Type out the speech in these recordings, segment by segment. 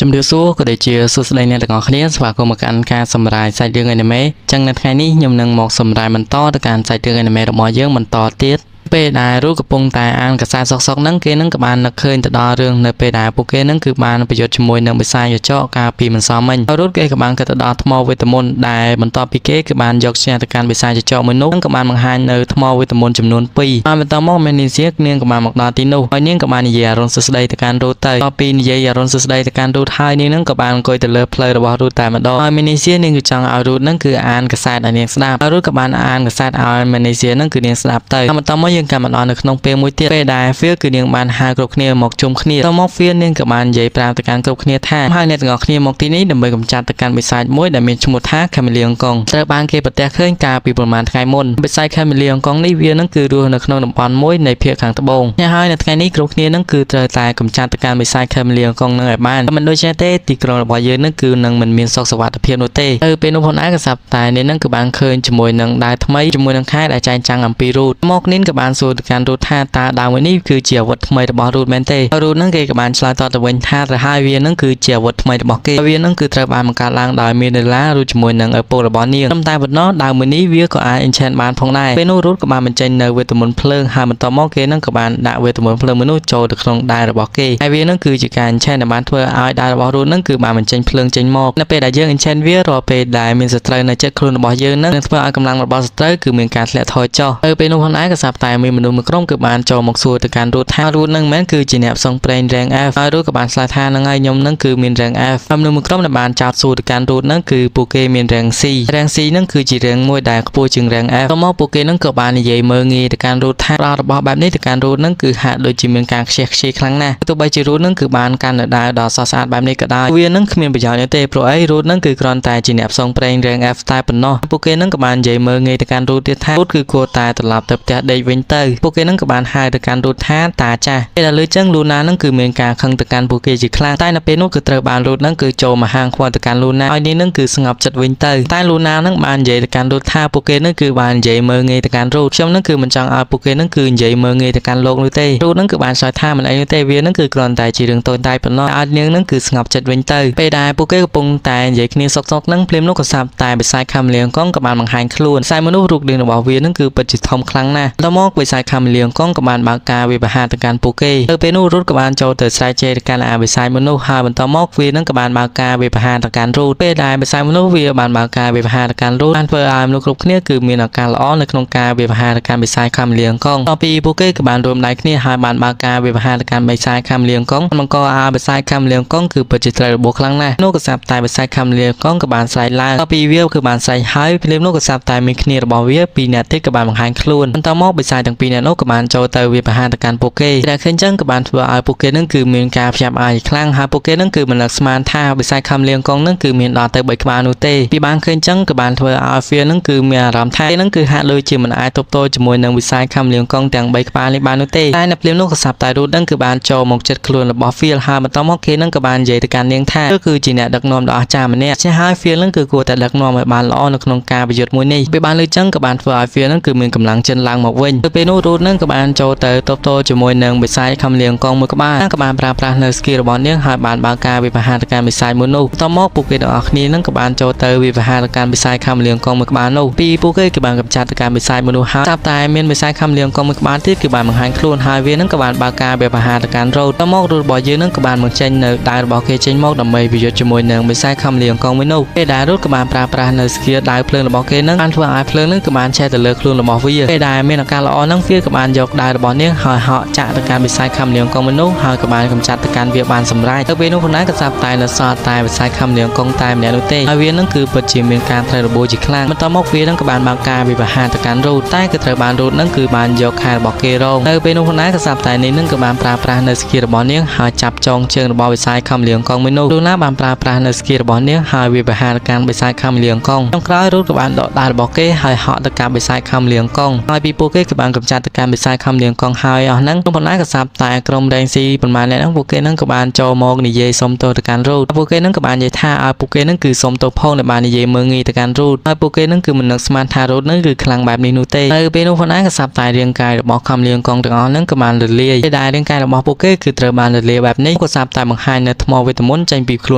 ជំរាបសួរក៏ដូចជាសួស្តីអ្នកទាំងអស់គ្នាស្វាគមន៍មកកាន់ការសម្រាយសាច់រឿង anime ចឹងនៅថ្ងៃនេះខ្ញុំនឹងមកសម្រាយបន្តទៅកាន់សាច់រឿង anime របស់យើងបន្តទៀតពេលដែលរូកំពុងតែអានកសែតសុកសុកហ្នឹងគេនឹងក៏បាននឹកឃើញទៅដល់រឿងនៅពេលដែលពួកគេនឹងគឺបានប្រយុទ្ធជាមួយនឹងបិសាចក្រចកកាលពីមិនសមមិញហើយរូគេក៏បានគិតទៅដល់ថ្មវេទមន្តដែលបន្ទាប់ពីគេគឺបានយកឈ្នះទៅកាន់បិសាចក្រចកមួយនោះនឹងក៏បានបង្ហាញនៅថ្មវេទមន្តចំនួន2ហើយបន្តមកមេនីសៀនាងក៏បានមកដល់ទីនោះហើយនាងក៏បាននិយាយអារុនសួស្តីទៅកាន់រូទៅដល់ពីនិយាយអារុនសួស្តីទៅកាន់រូហើយនាងនឹងក៏បានអង្គុយទៅលើផ្លូវរបស់រូតែម្ដងហើយមេនីសៀនាងគឺចង់ឲ្យរូនឹងគឺអានកសែតឲ្យនាងស្ដាប់ហើយរូក៏បានអានកសែតឲ្យមេនីសៀនឹងគឺនាងស្ដាប់ទៅហើយបន្តមកយើងក៏មកដល់នៅក្នុងពេលមួយទៀតពេលដែល Phil គឺនាងបានហៅគ្រប់គ្នាមកជុំគ្នាតមក Phil នាងក៏បាននិយាយប្រាប់ទៅកាន់គ្រប់គ្នាថាហើយអ្នកទាំងអស់គ្នាមកទីនេះដើម្បីកម្ចាត់ទៅកាន់បិសាចមួយដែលមានឈ្មោះថា Chameleon Kong ត្រូវបានគេប្រទះឃើញកាលពីប្រហែលថ្ងៃមុនបិសាច Chameleon Kong នេះវានឹងគឺរស់នៅក្នុងតំបន់មួយនៃភាគខាងត្បូងហើយនៅថ្ងៃនេះគ្រប់គ្នានឹងគឺត្រូវតែកម្ចាត់ទៅកាន់បិសាច Chameleon Kong នឹងឲ្យបានមិនដូច្នេះទេទីក្រុងរបស់យើងនឹងគឺនឹងមិនមានសុខសុវត្ថិភាពនោះទេទៅពេលនោះផងដែរក៏ស្រាប់តែនេះនឹងគឺបានឃើញជាមួយនឹងដាវថ្មីជាមួយនឹងខែដែលចែងចាំងអំពីរូតមកនេះក៏បានសួរទៅកាន់រូតថាតើដាវមួយនេះគឺជាអាវុធថ្មីរបស់រូតមែនទេរូតនឹងគេក៏បានឆ្លើយតបទៅវិញថាទៅហើយវានឹងគឺជាអាវុធថ្មីរបស់គេវានឹងគឺត្រូវបានបង្កើតឡើងដោយមានដុល្លារឬជាមួយនឹងឪពុករបស់នាងតែប៉ុណ្ណោះដាវមួយនេះវាក៏អាច enchant បានផងដែរពេលនោះរូតក៏បានបញ្ចេញនៅវេទមន្តភ្លើងហើយបន្តមកគេនឹងក៏បានដាក់វេទមន្តភ្លើងមួយនោះចូលទៅក្នុងដាវរបស់គេហើយវានឹងគឺជាការ enchant ដែលបានធ្វើឲ្យដាវរបស់រូតនឹងគឺបានបញ្ចេញភ្លើងចេញមកនៅពេលដែលយើង enchant វារាល់ពេលដែលមានសត្រូវនៅជិតខ្លួនរបស់យើងនឹងធ្វើឲ្យកម្លាំងរបស់សត្រូវគឺមានការធ្លាក់ថយចុះទៅពេលនោះផងដែរក៏ស្រាប់តែមានមនុស្សមួយក្រុមគឺបានចូលមកសួរទៅកាន់រូតថារូតនឹងមែនគឺជាអ្នកផ្សងព្រេង rank F ហើយរូតក៏បានឆ្លើយថានឹងហើយខ្ញុំនឹងគឺមាន rank F ហើយមនុស្សមួយក្រុមដែលបានចោទសួរទៅកាន់រូតនឹងគឺពួកគេមាន rank C rank C នឹងគឺជា rank មួយដែលខ្ពស់ជាង rank F តមកពួកគេនឹងក៏បាននិយាយមើងងាយទៅកាន់រូតថារបស់បែបនេះទៅកាន់រូតនឹងគឺហាក់ដូចជាមានការខ្ជះខ្ជាយខ្លាំងណាស់ទោះបីជារូតនឹងគឺបានកាន់នៅដាវដ៏ស្រស់ស្អាតបែបនេះក៏ដោយវានឹងគ្មានប្រយោជន៍ទេព្រោះអីរូតនឹងគឺគ្រាន់តែជាអ្នកផ្សងព្រេង rank F តែប៉ុណ្ណោះពួកគេនឹងក៏បាននិយាយមើងងាយទៅកាន់រូតទៀតថារូតគឺគួរតែត្រឡប់ទៅផ្ទះដេកវិញទៅពួកគេនឹងក៏បានហៅទៅកាន់រូតថាតាចាស់ពេលដល់លើចឹងលូណានឹងគឺមានការខឹងទៅកាន់ពួកគេជាខ្លាំងតែនៅពេលនោះគឺត្រូវបានរូតនឹងគឺចូលមកហាងខ្វល់ទៅកាន់លូណាឲ្យនេះនឹងគឺស្ងប់ចិត្តវិញទៅតែលូណានឹងបាននិយាយទៅកាន់រូតថាពួកគេនឹងគឺបាននិយាយមើងងាយទៅកាន់រូតខ្ញុំនឹងគឺមិនចង់ឲ្យពួកគេនឹងគឺនិយាយមើងងាយទៅកាន់លោកនោះទេរូតនឹងគឺបានឆ្លើយថាមិនអីនោះទេវានឹងគឺគ្រាន់តែជារឿងតូចតាចប៉ុណ្ណោះឲ្យនាងនឹងគឺស្ងប់ចិត្តវិញទៅពេលដែលពួកគេកំពុងតែនិយាយគ្នាសុកៗនឹងភ្លាមនោះក៏ស្រាប់តែបិសាចខាំលៀងកងក៏បានបង្ហាញខ្លួនខ្សែមនុស្សរូបរាងរបស់វានឹងគឺពិតជាធំខ្លាំងណាស់ដល់មកបិសាចខាំលៀងកងក៏បានបើកការវាយប្រហារទៅកាន់ពួកគេទៅពេលនោះរូតក៏បានចូលទៅស្រែកជេរទៅកាន់អាបិសាចមនុស្សហើយបន្តមកវានឹងក៏បានបើកការវាយប្រហារទៅកាន់រូតពេលដែលបិសាចមនុស្សវាបានបើកការវាយប្រហារទៅកាន់រូតបានធ្វើឲ្យមនុស្សគ្រប់គ្នាគឺមានឱកាសល្អនៅក្នុងការវាយប្រហារទៅកាន់បិសាចខាំលៀងកងតពីពួកគេក៏បានរួមដៃគ្នាហើយបានបើកការវាយប្រហារទៅកាន់បិសាចខាំលៀងកងបង្កឲ្យបិសាចខាំលៀងកងគឺពិតជាត្រូវរបួសខ្លាំងណាស់នោះក៏ស្រាប់តែបិសាចខាំលៀងកងក៏បានស្រែកឡើងតពីវាគឺបានស្រែកហើយភ្លាមនោះក៏ស្រាប់តែមានគ្នារបស់វាពីរនាក់ទៀតក៏បានបង្ហាញខ្លួនបន្តមកបិសាចទាំងពីរនាក់នោះក៏បានចូលទៅវាយប្រហារទៅកាន់ពួកគេដែលឃើញចឹងក៏បានធ្វើឲ្យពួកគេនឹងគឺមានការភ្ញាក់ផ្អើលខ្លាំងហើយពួកគេនឹងគឺមិននឹកស្មានថាបិសាចខំលៀងកងនឹងគឺមានដល់ទៅ3ក្បាលនោះទេពីបានឃើញចឹងក៏បានធ្វើឲ្យ Fear នឹងគឺមានអារម្មណ៍ថានឹងគឺហាក់ដូចជាមិនអាចទប់ទល់ជាមួយនឹងវិស័យខំលៀងកងទាំង3ក្បាលនេះបាននោះទេតែនៅភ្លាមនោះក៏ស្រាប់តែរូតនឹងគឺបានចូលមកចិត្តខ្លួនរបស់ Phil ហើយបន្តមកគេនឹងក៏បាននិយាយទៅកាន់នាងថាគឺជាអ្នកដឹកនាំដ៏អស្ចារ្យម្នាក់ចេះហើយ Phil នឹងគឺគួរតែដឹកនាំឲ្យបានល្អនៅក្នុងការប្រយុទ្ធមួយនេះពេលបានលើចឹងក៏បានធ្វើឲ្យ Phil នឹងគឺមានកម្លាំងចិនឡើងមកវិញទៅពេលនោះរូតនឹងក៏បានចូលទៅទប់ទល់ជាមួយនឹងបិសាចខំលៀងកងមួយក្បាលក៏បានប្រើប្រាស់នៅ skill របស់នាងហើយបានបើកការវិបហារការបិសាចមួយនោះបន្តមកពួកគេទាំងអស់គ្នានឹងក៏បានចូលទៅវិបហារការបិសាចខំលៀងកងមួយក្បាលនោះពីពួកគេក៏បានកម្ចាត់ការបិសាចមួយនោះហើយស្រាប់តែមានបិសាចខំលៀងកងមួយក្បាលទៀតគឺបានបង្ហាញខ្លួនហើយវានឹងក៏បានបើកការវិបហារការរោតមករូតរបស់យើងនឹងក៏បានបញ្ចេញនៅដាវរបស់គេចេញមកដើម្បីប្រយុទ្ធជាមួយនឹងបិសាចខំលៀងកងមួយនោះពេលដែលរូតក៏បានប្រើប្រាស់នៅ skill ដាវភ្លើងរបស់គេនឹងបានធ្វើឲ្យភ្លើងនឹងក៏បានឆេះទៅលើខ្លួនរបស់វាពេលដែលមានឱកាសល្អនឹងវាក៏បានយកដាវរបស់នាងហើយហក់ចាក់ទៅកាន់បិសាចខំលៀងកងមួយនោះហើយក៏បានកម្ចាត់ទៅកាន់វាបានសម្រេចទៅពេលនោះខ្លួនឯងក៏ស្រាប់តែនៅសល់តែបិសាចខំលៀងកងតែម្នាក់នោះទេហើយវានឹងគឺពិតជាមានការត្រូវរបួសជាខ្លាំងបន្តមកវានឹងក៏បានបើកការវិបហារទៅកាន់រូតតែក៏ត្រូវបានរូតនឹងគឺបានយកខែរបស់គេរងនៅពេលនោះខ្លួនឯងក៏ស្រាប់តែនេះនឹងក៏បានប្រើប្រាស់នៅ skill របស់នាងហើយចាប់ចងជើងរបស់បិសាចខំលៀងកងមួយនោះលូណាបានប្រើប្រាស់នៅ skill របស់នាងហើយវិបហារកាន់បិសាចខំលៀងកងចុងក្រោយរូតក៏បានដកដាវរបស់គេហើយហក់ទៅកាន់បិសាចខំលៀងកងហើយពីពួកគេក៏បាន បានកំចាត់ទៅកាន់បិសាចខំលៀងកងហើយអស់ហ្នឹងប៉ុន្តែក៏ស្រាប់តែក្រុមរែងស៊ីប៉ុន្មានអ្នកហ្នឹងពួកគេហ្នឹងក៏បានចូលមកនិយាយសុំទោសទៅកាន់រូតពួកគេហ្នឹងក៏បាននិយាយថាឲ្យពួកគេហ្នឹងគឺសុំទោសផងដែលបាននិយាយមើងងាយទៅកាន់រូតហើយពួកគេហ្នឹងគឺមិននឹកស្មានថារូតហ្នឹងគឺខ្លាំងបែបនេះនោះទេនៅពេលនោះប៉ុន្តែក៏ស្រាប់តែរាងកាយរបស់ខំលៀងកងទាំងអស់ហ្នឹងក៏បានរលាយពេលដែលរាងកាយរបស់ពួកគេគឺត្រូវបានរលាយបែបនេះក៏ស្រាប់តែបង្ហាញនៅថ្មវេទមន្តចេញពីខ្លួ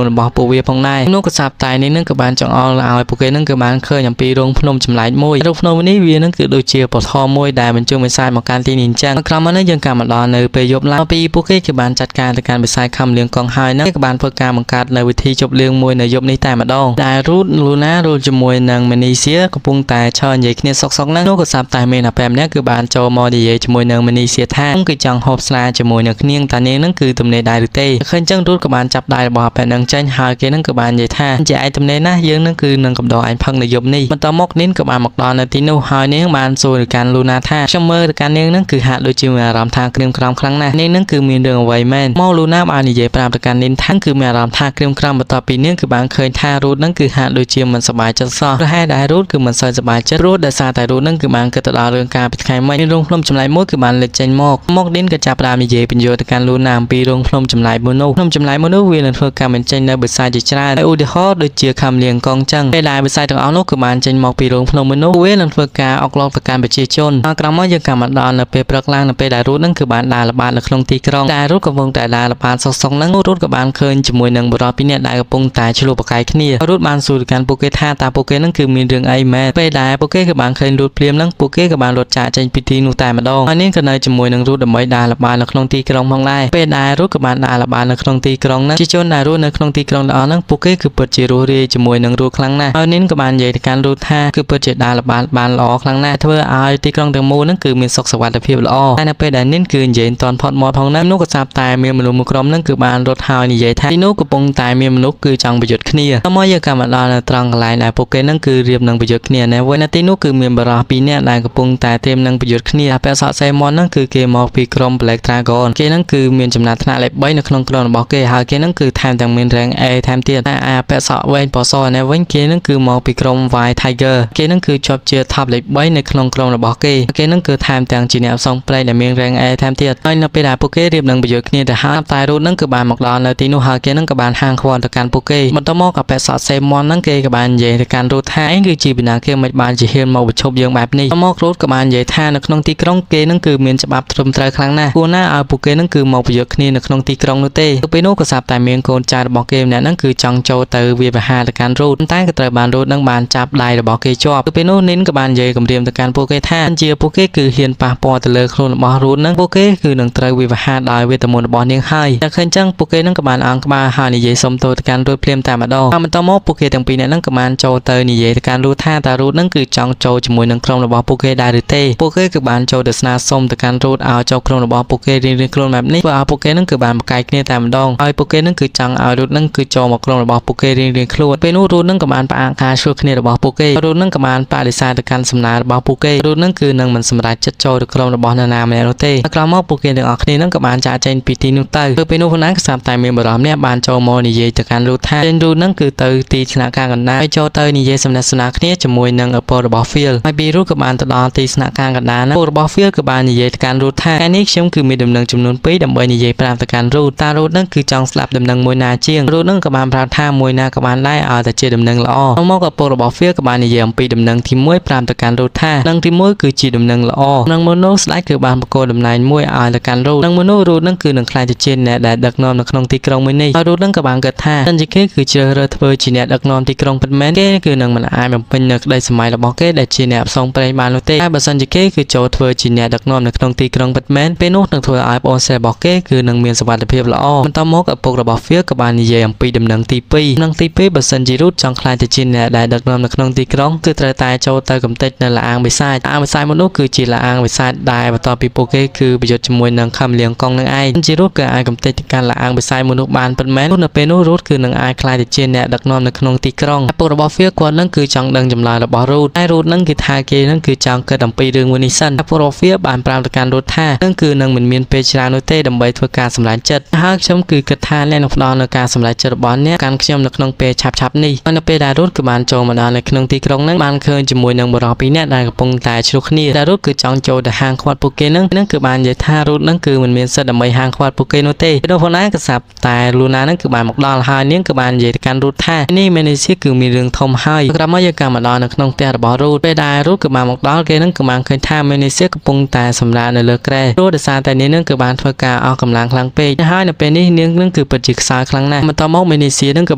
នរបស់ពួកវាផងដែរនោះក៏ស្រាប់តែនេះនឹងក៏បានចង្អុលឲ្យពួកគេនឹងក៏បានឃើញអំពីរោងភ្នំចម្លែកមួយរោងភ្នំនេះវានឹងគឺដូចជាពធមួយដែលបញ្ជូនបិសាចមកកាន់ទីនេះអញ្ចឹងក្រោយមកនេះយើងក៏មកដល់នៅពេលយប់ឡើងពីពួកគេគឺបានចាត់ការទៅកាន់បិសាចខំលៀងកងហើយនឹងក៏បានធ្វើការបង្កើតនៅវិធីជប់លៀងមួយនៅយប់នេះតែម្ដងដែលរូតលូណារូតជាមួយនឹងម៉ានីសៀកំពុងតែឈរនិយាយគ្នាសុកសុកហ្នឹងនោះក៏ស្រាប់តែមានអាប៉ែម្នាក់គឺបានចូលមកនិយាយជាមួយនឹងម៉ានីសៀថាគឺចង់ហូបស្លាជាមួយនឹងគ្នាតានាងហ្នឹងគឺទំនេរដែរឬទេឃើញចឹងរូតក៏បានចាប់ដៃរបស់អាប៉ែហ្នឹងចេញហើយគេហ្នឹងក៏បាននិយាយថាជាឯងទំនេរណាស់យើងហ្នឹងគឺនឹងកំដរឯងផឹងនៅយប់នេះបន្តមកនាងក៏បានមកដល់នៅទីនោះហើយនាងបានសួរទៅកាន់លូណាថាខ្ញុំមើលទៅកាន់នាងហ្នឹងគឺហាក់ដូចជាមានអារម្មណ៍ថាក្រៀមក្រំខ្លាំងណាស់នាងហ្នឹងគឺមានរឿងអ្វីមែនមកលូណាបាននិយាយប្រាប់ទៅកាន់នាងថាគឺមានអារម្មណ៍ថាក្រៀមក្រំបន្ទាប់ពីនាងគឺបានឃើញថារូតហ្នឹងគឺហាក់ដូចជាមិនសប្បាយចិត្តសោះព្រោះហេតុដែលរូតគឺមិនសូវសប្បាយចិត្តព្រោះដោយសារតែរូតហ្នឹងគឺបានគិតទៅដល់រឿងការពីថ្ងៃមិញមានរោងភ្នំចម្លែកមួយគឺបានលេចចេញមកមកនាងក៏ចាប់ផ្ដើមនិយាយបញ្យល់ទៅកាន់លូណាអំពីរោងភ្នំចម្លែកមួយនោះភ្នំចម្លែកមួយនោះវានឹងធ្វើការបញ្ចេញនៅបិសាចជាច្រើនហើយឧទាហរណ៍ដូចជាខំលៀងកងចឹងពេលដែលបិសាចទាំងអស់នោះគឺបានចេញមកពីរោងភ្នំមួយនោះវានឹងធ្វើការអុកឡុកទៅកាន់ប្រជាជនហើយក្រោយមកយើងក៏មកដល់នៅពេលព្រឹកឡើងនៅពេលដែលរូតនឹងគឺបានដើរល្បាតនៅក្នុងទីក្រុងដែលរូតកំពុងតែដើរល្បាតសុកសុកហ្នឹងរូតក៏បានឃើញជាមួយនឹងបុរសពីរនាក់ដែលកំពុងតែឆ្លោះប្រកែកគ្នារូតបានសួរទៅកាន់ពួកគេថាតើពួកគេហ្នឹងគឺមានរឿងអីមែនពេលដែលពួកគេក៏បានឃើញរូតភ្លាមហ្នឹងពួកគេក៏បានរត់ចាកចេញពីទីនោះតែម្ដងហើយនាងក៏នៅជាមួយនឹងរូតដើម្បីដើរល្បាតនៅក្នុងទីក្រុងផងដែរពេលដែលរូតក៏បានដើរល្បាតនៅក្នុងទីក្រុងហ្នឹងជាជនដែលរស់នៅក្នុងទីក្រុងទាំងអស់ហ្នឹងពួកគេគឺពិតជារស់រាយជាមួយនឹងរូតខ្លាំងណាស់ហើយនាងក៏បាននិយាយទៅកាន់រូតថាគឺពិតជាដើរល្បាតបានល្អខ្លាំងណាស់ធ្វើឲ្យទីក្រុងទាំងមូលហ្នឹងគឺមានសុខសុវត្ថិភាពល្អតែនៅពេលដែលនាងគឺនិយាយមិនទាន់ផុតមាត់ផងហ្នឹងនោះក៏ស្រាប់តែមានមនុស្សមួយក្រុមហ្នឹងគឺបានរត់ហើយនិយាយថាទីនោះកំពុងតែមានមនុស្សគឺចង់ប្រយុទ្ធគ្នាតមកយើងក៏មកដល់នៅត្រង់កន្លែងដែលពួកគេហ្នឹងគឺរៀបនឹងប្រយុទ្ធគ្នាណែវិញនៅទីនោះគឺមានបរិះពីរនាក់ដែលកំពុងតែត្រៀមនឹងប្រយុទ្ធគ្នាពាក់សក់សេមនហ្នឹងគឺគេមកពីក្រុម Black Dragon គេហ្នឹងគឺមានចំណាត់ថ្នាក់លេខ3នៅក្នុងក្រុមរបស់គេហើយគេហ្នឹងគឺថែមទាំងមាន rank A ថែមទៀតតែអាពាក់សក់វែងពណ៌សណែវិញគេហ្នឹងគឺមកពីក្រុម White Tiger គេហ្នឹងគឺជាប់ជា top លេខ3នៅក្នុងក្រុមរបស់គេគេហ្នឹងគឺថែមទាំងជាអ្នកផ្សងព្រេងដែលមាន rank A ថែមទៀតហើយនៅពេលដែលពួកគេរៀបនឹងប្រយុទ្ធគ្នាទៅហើយតែរូតហ្នឹងគឺបានមកដល់នៅទីនោះហើយគេហ្នឹងក៏បានហាងខ្វល់ទៅកាន់ពួកគេបន្តមកក៏ពាក់សក់សេមនហ្នឹងគេក៏បាននិយាយទៅកាន់រូតថាឯងគឺជាពីណាគេមិនបានជាហ៊ានមកប្រឈប់យើងបែបនេះមករូតក៏បាននិយាយថានៅក្នុងទីក្រុងគេហ្នឹងគឺមានច្បាប់ត្រឹមត្រូវខ្លាំងណាស់គួរណាឲ្យពួកគេហ្នឹងគឺមកប្រយុទ្ធគ្នានៅក្នុងទីក្រុងនោះទេពេលនោះក៏ស្រាប់តែមានកូនចៅរបស់គេម្នាក់ហ្នឹងគឺចង់ចូលទៅវាបហាទៅកាន់រូតតែក៏ត្រូវបានរូតហ្នឹងបានចាប់ដៃរបស់គេជាប់ពេលនោះនីនក៏បាននិយាយគំរាមទៅកាន់ពួកគេថាជាពួកគេគឺហ៊ានប៉ះពាល់ទៅលើខ្លួនរបស់រូតហ្នឹងពួកគេគឺនឹងត្រូវវិវាហាដោយវេទមន្តរបស់នាងហើយតែឃើញចឹងពួកគេហ្នឹងក៏បានអង្ក្បាលហើយនិយាយសុំទោសទៅកាន់រូតភ្លាមតែម្ដងហើយបន្តមកពួកគេទាំងពីរនាក់ហ្នឹងក៏បានចូលទៅនិយាយទៅកាន់រូតថាតើរូតហ្នឹងគឺចង់ចូលជាមួយនឹងក្រុមរបស់ពួកគេដែរឬទេពួកគេគឺបានចូលទៅស្នើសុំទៅកាន់រូតឲ្យចូលក្រុមរបស់ពួកគេរៀងៗខ្លួនបែបនេះធ្វើឲ្យពួកគេហ្នឹងគឺបានប្រកែកគ្នាតែម្ដងហើយពួកគេហ្នឹងគឺចង់ឲ្យរូតហ្នឹងគឺចូលមកក្រុមរបស់ពួកគេរៀងៗខ្លួនពេលនោះរូតហ្នឹងក៏បានផ្អាកការឆ្លោះគ្នារបស់ពួកគេរូតហ្នឹងក៏បានបដិសេធទៅកាន់សំណើរបស់ពួកគេរូតហ្នឹងគឺនឹងមិនសម្រេចចិត្តចូលទៅក្រុមរបស់នរណាម្នាក់នោះទេក្រោយមកពួកគេទាំងអស់គ្នាហ្នឹងក៏បានចាកចេញពីទីនោះទៅពេលនោះផងដែរក៏ស្រាប់តែមានបុរសម្នាក់បានចូលមកនិយាយទៅកាន់រូតថាចេញរូតហ្នឹងគឺទៅទីស្នាក់ការកណ្ដាលហើយចូលទៅនិយាយសំណេះសំណាលគ្នាជាមួយនឹងឪពុករបស់ Phil ហើយពីរូតក៏បានទៅដល់ទីស្នាក់ការកណ្ដាលហ្នឹងឪពុករបស់ Phil ក៏បាននិយាយទៅកាន់រូតថាថ្ងៃនេះខ្ញុំគឺមានដំណឹងចំនួន2ដើម្បីនិយាយប្រាប់ទៅកាន់រូតតារូតហ្នឹងគឺចង់ស្ដាប់ដំណឹងមួយណាជាងរូតហ្នឹងក៏បានប្រាប់ថាមួយណាក៏បានដែរឲ្យតែជាដំណឹងល្អមកឪពុករបស់ Phil ក៏បាននិយាយអំពីដំណឹងទី1ប្រាប់ទៅកាន់រូតថាដំណឹងទី1គឺជាដំណឹងល្អនឹងមនុស្សស្ដេចគឺបានប្រគល់តំណែងមួយឲ្យទៅកាន់រូតនឹងមនុស្សរូតហ្នឹងគឺនឹងក្លាយទៅជាអ្នកដែលដឹកនាំនៅក្នុងទីក្រុងមួយនេះហើយរូតហ្នឹងក៏បានគិតថាសិនជាគេគឺជ្រើសរើសធ្វើជាអ្នកដឹកនាំទីក្រុងពិតមែនគេគឺនឹងមិនអាចបំពេញនៅក្តីសម័យរបស់គេដែលជាអ្នកផ្សងព្រេងបាននោះទេតែបើសិនជាគេគឺចូលធ្វើជាអ្នកដឹកនាំនៅក្នុងទីក្រុងពិតមែនពេលនោះនឹងធ្វើឲ្យបងស្រីរបស់គេគឺនឹងមានសុវត្ថិភាពល្អបន្តមកឪពុករបស់ Phil ក៏បាននិយាយអំពីដំណឹងទី2ដំណឹងទី2បើសិនជារូតចង់ក្លាយទៅជាអ្នកដែលដឹកនាំនៅក្នុងទីក្រុងគឺត្រូវតែចូលទៅកំទេចនៅលាអាងបិសាចអាងបិសាចមួយនោះគឺជាលាអាងបិសាចដែលបន្ទាប់ពីពួកគេគឺប្រយុទ្ធជាមួយនឹងខំលៀងកងនឹងឯងជារូតគឺអាចកំទេចទៅកាន់លាអាងបិសាចមួយនោះបានពិតមែននៅពេលនោះរូតគឺនឹងអាចក្លាយទៅជាអ្នកដឹកនាំនៅក្នុងទីក្រុងឪពុករបស់ Phil គាត់នឹងគឺចង់ដឹងចម្លើយរបស់រូតតែរូតនឹងគេថាគេនឹងគឺចង់គិតអំពីរឿងមួយនេះសិនឪពុករបស់ Phil បានប្រាប់ទៅកាន់រូតថានឹងគឺនឹងមិនមានពេលច្រើននោះទេដើម្បីធ្វើការសម្រេចចិត្តហើយខ្ញុំគឺគិតថាអ្នកនឹងផ្ដល់នៅការសម្រេចចិត្តរបស់អ្នកកាន់ខ្ញុំនៅក្នុងពេលឆាប់ៗនេះហើយនៅពេលដែលរូតគឺបានចូលមកដល់នៅក្នុងទីក្រុងហ្នឹងបានឃើញជាមួយនឹងបុរសពីរនាក់ដែលកំពុងតែឆ្លោះគ្នាដែលរូត គឺចង់ចូលទៅហាងខ្វាត់ពួកគេនឹងនឹងគឺបាននិយាយថារូតនឹងគឺមិនមានសិទ្ធិដើម្បីហាងខ្វាត់ពួកគេនោះទេពេលនោះផងដែរក៏ស្រាប់តែលូណានឹងគឺបានមកដល់ហើយនាងគឺបាននិយាយទៅកាន់រូតថានេះមេនេស៊ីគឺមានរឿងធំហើយក្រោយមកយើងក៏មកដល់នៅក្នុងផ្ទះរបស់រូតពេលដែលរូតគឺបានមកដល់គេនឹងគឺបានឃើញថាមេនេស៊ីកំពុងតែសម្រាកនៅលើគ្រែព្រោះដោយសារតែនាងនឹងគឺបានធ្វើការអស់កម្លាំងខ្លាំងពេកហើយនៅពេលនេះនាងនឹងគឺពិតជាខ្សោយខ្លាំងណាស់បន្តមកមេនេស៊ីនឹងក៏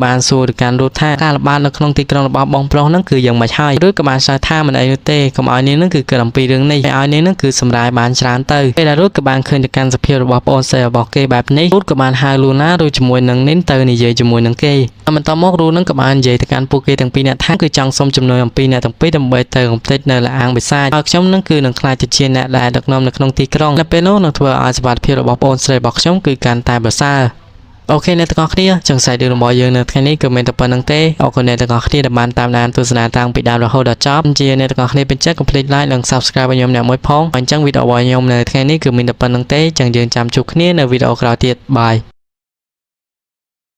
បានសួរទៅកាន់រូតថាការល្បាតនៅក្នុងទីក្រុងរបស់បងប្រុសនឹងគឺយ៉ាងម៉េចហើយឬក៏បានឆ្លើយថាមិនអីនោះទេកុំឲ្យនាងនឹងគឺគិតអំពីរឿងនេះហើយឲ្យនាងនឹងគឺសម្រាយបានច្រើនទៅពេលដែលរូតក៏បានឃើញទៅកាន់សភាពរបស់ប្អូនស្រីរបស់គេបែបនេះរូតក៏បានហៅលូណាឬជាមួយនឹងនីនទៅនិយាយជាមួយនឹងគេបន្តមករូនឹងក៏បាននិយាយទៅកាន់ពួកគេទាំងពីរនាក់ថាគឺចង់សុំជំនួយអំពីអ្នកទាំងពីរដើម្បីទៅកម្ទេចនៅលាងបិសាចហើយខ្ញុំនឹងគឺនឹងក្លាយទៅជាអ្នកដែលដឹកនាំនៅក្នុងទីក្រុងនៅពេលនោះនឹងធ្វើឲ្យសុវត្ថិភាពរបស់ប្អូនស្រីរបស់ខ្ញុំគឺកាន់តែប្រសើរអូខេអ្នកទាំងអស់គ្នាចង្សៃរឿងរបស់យើងនៅថ្ងៃនេះគឺមានតែប៉ុណ្្នឹងទេអរគុណអ្នកទាំងអស់គ្នាដែលបានតាមដានទស្សនាតាំងពីដើមរហូតដល់ចប់ជាអ្នកទាំងអស់គ្នាពេញចិត្តកុំភ្លេច like និង Subscribe ឲ្យខ្ញុំអ្នកមួយផងអញ្ចឹងវីដេអូរបស់ខ្ញុំនៅថ្ងៃនេះគឺមានតែប៉ុណ្្នឹងទេចឹងយើងចាំជួបគ្នានៅវីដេអូក្រោយទៀតបាយ។